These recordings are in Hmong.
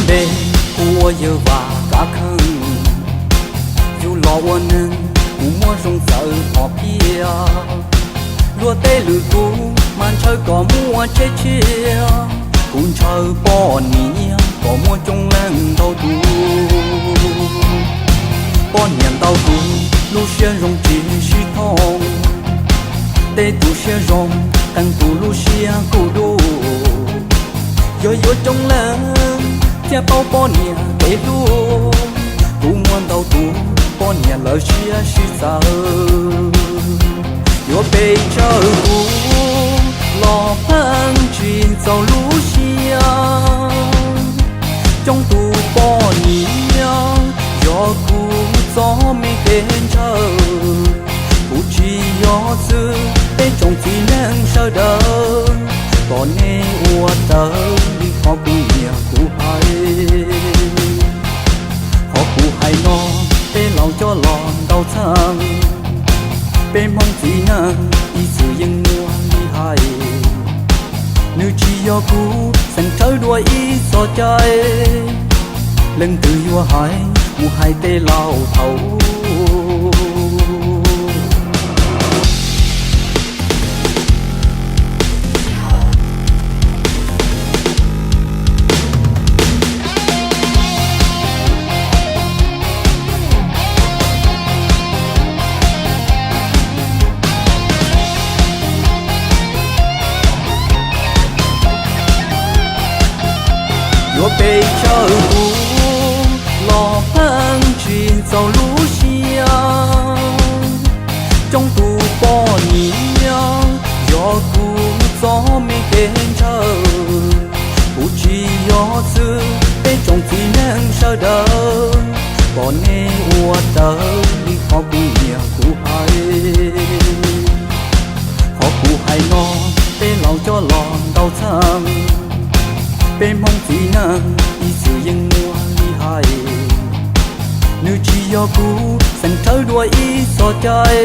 Peb kuj ua yawg Vaj kav kheej, yug los ua neeg kuj muaj zoo txawv phom phiaj. Luag tej lwm tus mas ntshaw kom muaj tsheb tshiab, kuv ntshaw poj niam kom muaj coob leej ntau tus. Poj niam ntau tus lub siab zoo tsis sib thooj, tej tus siab zoo qee tus lub siab kuj dub. Yog yuav coob leej thiaj paub poj niam kev hlub, kuv muaj ntau tus poj niam lawv siab sib txawv. Yuav pes tsawg kuv los pheej tsis txaus lub siab. Coob tus poj niam yog kuv txoj me kev ntshaw. Kuv tsis yog xwb, peb tsoom txiv neej sawv daws, kom nej ua raws li qhov kuv niam kuv hais. Qhov kuv hais no, peb laus coj los ntaus txheej, peb Hmoob txiv neej ib txwm yeej muaj li hais. Nws tsis yog kuv xeem tawv dua ib txoj cai, leej twg yuav hais mus hais tej laus thaum. Yuav pes tsawg kuv los pheej tsis txaus lub siab. Coob tus poj niam yog kuv txoj me kev ntshaw. Kuv tsis yog xwb, peb tsoom txiv neej sawv daws, kom nej ua raws li qhov kuv niam kuv hais. Qhov kuv hais no, peb laus coj los ntaus txheej, peb Hmoob txiv neej ib txwm yeej muaj li hais. Nws tsis yog kuv xeem tawv dua ib txoj cai,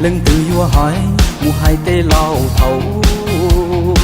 leej twg yuav hais mus hais tej laus thaum.